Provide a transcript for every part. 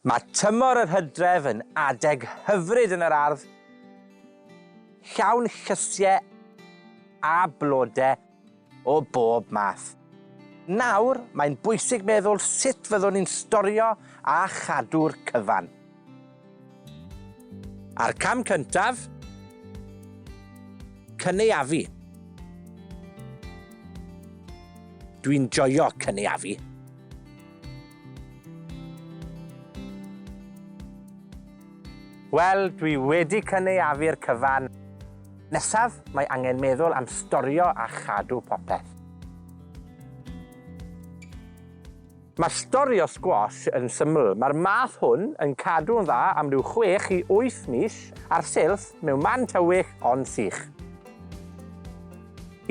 Mae tymor yr hydref yn adeg hyfryd yn yr ardd, llawn llysiau a blode o bob math. Nawr, mae'n bwysig meddwl sut fyddwn ni'n storio a chadw'r cyfan. A'r cam cyntaf, cynaeafu. Dwi'n joio cynaeafu. Wel, dwi wedi cynaeafu'r cyfan. Nesaf, mae angen meddwl am storio a chadw popeth. Mae storio sgwash yn syml. Mae'r math hwn yn cadw'n dda am ryw 6 i 8 mis ar silff mewn man tywyll ond sych.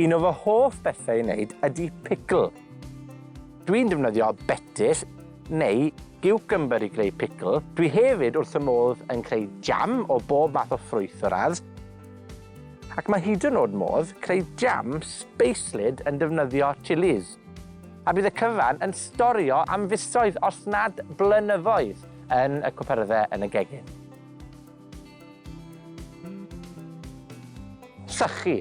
Un o fy hoff bethau i wneud ydy picl. Dwi'n defnyddio betys neu giwcymbyr i greu picl. Dwi hefyd wrth y modd yn creu jam o bob math o ffrwyth o'r ardd. Ac mae hyd yn oed modd creu jam sbeislyd yn defnyddio chilies. A bydd y cyfan yn storio am fisoedd, os nad blynyddoedd, yn y cwpyrdde yn y gegin. Sychu.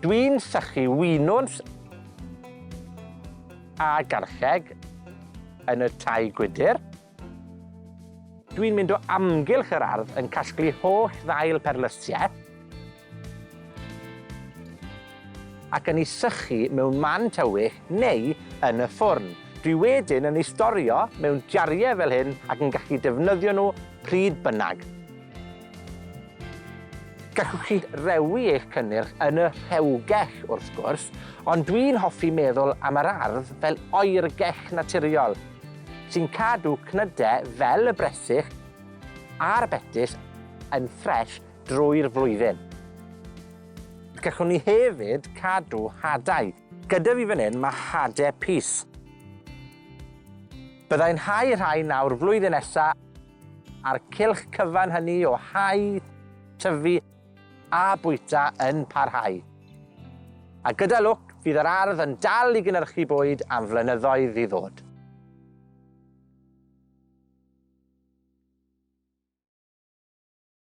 Dwi'n sychu winwns a garlleg yn y tai gwydr. Dwi'n mynd o amgylch yr ardd yn casglu holl ddail perlysiau ac yn ei sychu mewn man tywyll neu yn y ffwrn. Dwi wedyn yn ei storio mewn jariau fel hyn ac yn gallu defnyddio nhw pryd bynnag. Gallwch chi rewi eich cynnyrch yn y rhewgell, wrth gwrs, ond dwi'n hoffi meddwl am yr ardd fel oergell naturiol, sy'n cadw cnydau fel y bresych a'r betys yn ffres drwy'r flwyddyn. Gallwn ni hefyd cadw hadau. Gyda fi fan hyn mae hadau pys. Byddai'n hau rhai nawr flwyddyn nesa a'r cylch cyfan hynny o hau, tyfu a bwyta yn parhau. A gyda lwc, fydd yr ardd yn dal i gynhyrchu bwyd am flynyddoedd i ddod.